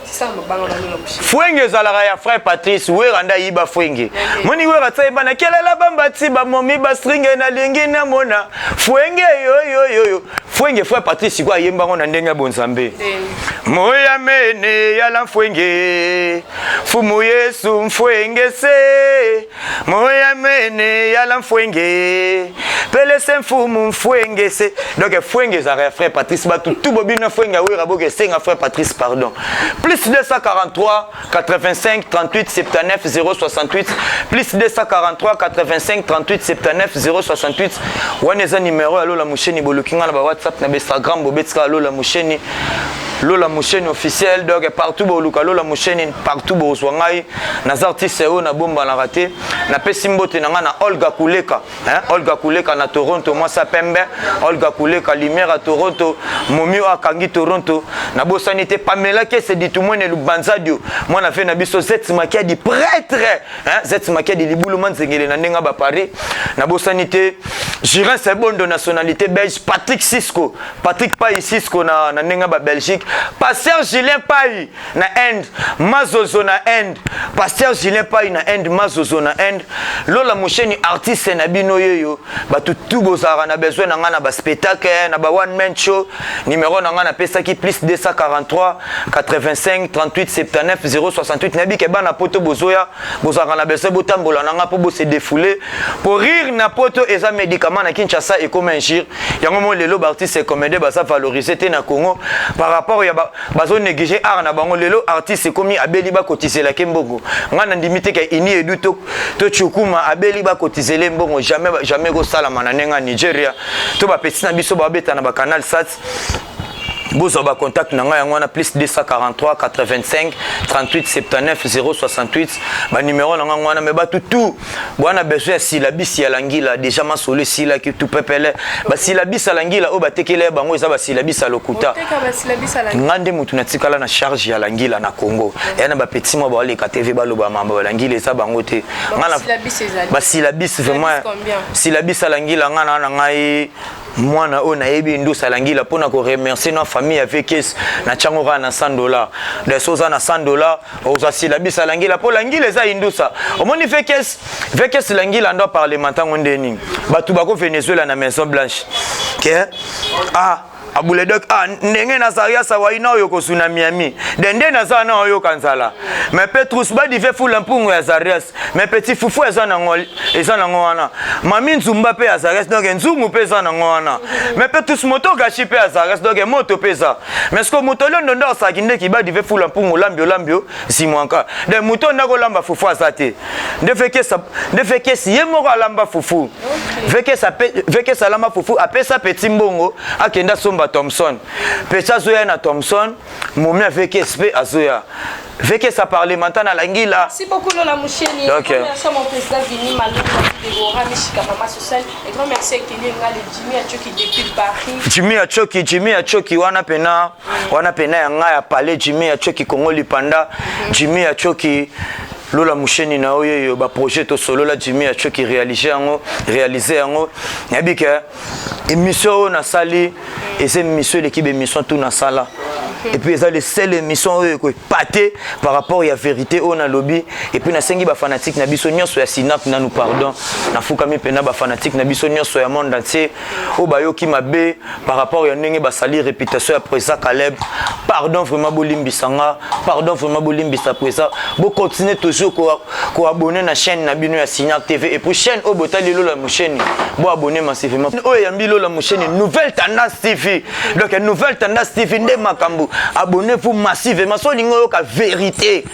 Sisa mabanga na nino moshi. Fwenge ezalaka ya frère Patrice, Wera nde ayiba fwenge. Moni Wera tia yeba na kelela bambati bamomi bastringe, nalingi namona fwenge yoyoyoyo. Fwenge, frère Patrice sikoyo ayembango na ndenge ya bonzambe. Moya mene yala mfwenge, fumu Yesu mfwenge se moya mene yala mfwenge. Pelese mfumu mfuengese. Donc fuenge ezalaka ya frère Patrice. Bato tout bobino fuenge ya Wera boke esenga frère Patrice pardon. Plus 243 85 38 79 068 plus 243 85 38 79 068 wana eza numero ya Lola Musheni boluki nga na ba WhatsApp na ba Instagram bobetika Lola Musheni Lola Musheni officiel donc partout boluka Lola Musheni partout bozwa ngai naza artiste oyo nabombanaka te napesi mbote na ngai na Olga Kuleka hein? Olga Kuleka na Toronto mwasi ya pembe Olga Kuleka lumière ya Toronto momi oyo akangi Toronto nabosani te Pamela Kese ditumwene Lubanzadio mwana fe na biso Zet Makiadi prêtre hein? Zet Makiadi libulu manzengele na ndenge ba Paris nabosani te Jirin Sebondo nationalité belge Patrick Cisco Patrick Pai Cisco na, na ndenge ba Belgique Pasteur Julien Pai na Inde Mazozo na Inde Pasteur Julien Pai na Inde Mazozo na Inde Lola Musheni artiste na bino yeyo bato tout bozalaka na besoin na ngai na ba spectacle na ba one man show numéro na ngai napesaki plus 243 85 38 79 068 nayebi ke bana poto bozoya bozalaka na besoin botambola na ngai mpo bose défouler po rire na poto eza médicament na Kinshasa ekoma injure yango mo lelo baartiste comédien baza valoriser te na Congo par rapport ya ba, bazo négliger art na bango lelo artiste ekomi abeli bakotiselake mbongo ngai nandimi te ke ini edu to, to chukuma abeli bakotizele mbongo jamais jamais ekosalama na ndenge ya Nigeria to bapeti na biso babeta na bacanal sat bozwa bacontact na ngai yango wana plus 243 85 38 79 068 banimero na ngai wana me bato tout bwana besoin ya silabisi ya langila deja masolo esilaki tu pepele basilabisi ya langila oyo batekela ya bango eza basilabisi ya lokuta nga nde motu natikala na charge ya langila na congo eya na bapeti mwa baoleka tv baloba mambo ya langila eza bango te basilabisi vraiment silabisi ya langila nga na ngai mwana oyo nayebi ndusa langila mpo na koremercier na famille ya vekes na tiango kaka na 100 dollar donc so oza na 100 dollar ozwa silabisa langila mpo langila eza indusa omoni vekes vekes langila ndo parlementaire ngo nde nini bato bako venezuela na maison blanche ke ah abuledok ah ndenge nazali asawa ina oyo kozuna miami de nde naza na oyoka nzala mais petrus badive fula mpungu ya zarias mais petit fufu eza nango eza nango wana mami nzumba mpe azarias donc nzungu mpe eza nango wana mais petrus moto gashi mpe azarias donc moto mpe eza mais siko moto liondo nde asalaki nde kibadi ve fula mpungu olambi olambi o zimwanka de moto nde akolamba fufu aza te nde fekesi ye moko alamba fufu vekesi alamba fufu apesa petit mbongo akende asomba thomson petit azoya na thomson momi avekesi mpe azoya vekesa parlementaire na langila. Merci beaucoup Lola Moucheni. Donc, grand merci à mon président Vini Malou, Deborah Mishika, Maman Sociale. Et grand merci à Kelly Ngale, Jimmy Achoki depuis Paris. Jimmy Achoki, Jimmy Achoki, wana pena, wana pena ya nga ya palais Jimmy Achoki Congo Lipanda, Jimmy Achoki Lola Musheni na oyo yo ba projet to solola Jimmy Achoki réaliser yango, réaliser yango. Nayebi ke émission oyo nasali eza émission eleki ba émission tout nasala. Et puis eza le seul émission oyo ekoepate par rapport ya vérité oyo nalobi. Et puis nasengi ba fanatique na biso nyonso ya Sinap nanu pardon. Nafukami mpena ba fanatique na biso nyonso ya monde entier oyo bayoki mabe par rapport ya ndenge basali réputation ya président Caleb. Pardon vraiment bolimbisa nga, pardon vraiment bolimbisa président. Bo continuer toujours ko ko abonner na chaîne na bino ya Sinap TV et puis chaîne oyo botali Lola Musheni, bo abonner massivement. Oyo yambi Lola Musheni Nouvelle Tendance TV. Donc Nouvelle Tendance TV nde makambo. Abonnez-vous massivement. So lingo yoka vérité.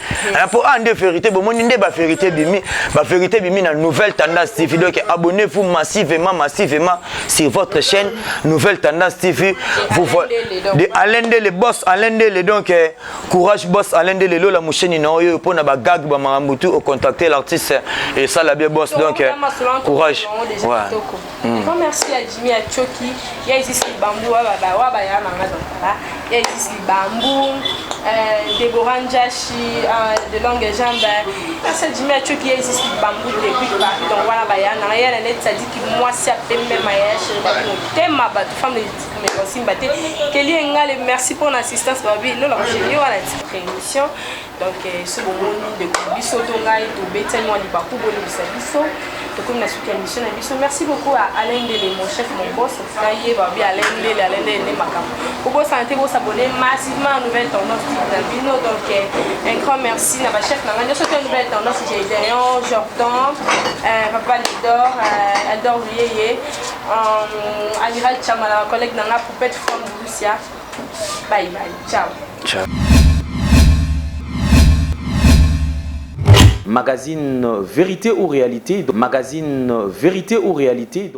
Po a nde vérité bomoni nde ba vérité bimi, ba vérité bimi na Nouvelle Tendance TV. Donc abonnez-vous massivement massivement sur votre chaîne Nouvelle Tendance TV. Vous voyez de Alain Ndele boss Alain Ndele donc courage boss Alain Ndele Lola Musheni na oyo pona ba gag ba makambo tout au contacter l'artiste et ça la bien boss donc courage. Ouais. Grand merci à Jimmy Achoki, ya Isis Libambu wa ba wa ba ya manga donc voilà. Ya Isis Libambu, Deborah Njashi de longue jambe. Merci à Jimmy Achoki, ya Isis Libambu depuis Paris donc voilà ba ya na ya net ça dit que moi c'est à peine même ya chérie ba motema ba femme de mais simba te. Kelly Ngale merci pour l'assistance babi Lola Musheni wana émission donc ce bomoni de biso to ngai to betani wa libaku bolimbisa biso. Tokomi na suki ya émission na biso. Merci beaucoup à Alain Ndele, mon chef, mon boss. En tout cas, yeba bi Alain Ndele, Alain Ndele nde makambo. Bobosana te bosabonner massivement à Nouvelle Tendance TV na bino. Donc un grand merci na bachef na ngai nyonso te, Nouvelle Tendance, Gédéon, Jordan, Papa Lidor, Aldor Luyeye, Amiral Chamala, collègue na nga Poupette from Borussia. Bye bye, ciao. Ciao. Magazine Vérité ou Réalité, magazine Vérité ou Réalité.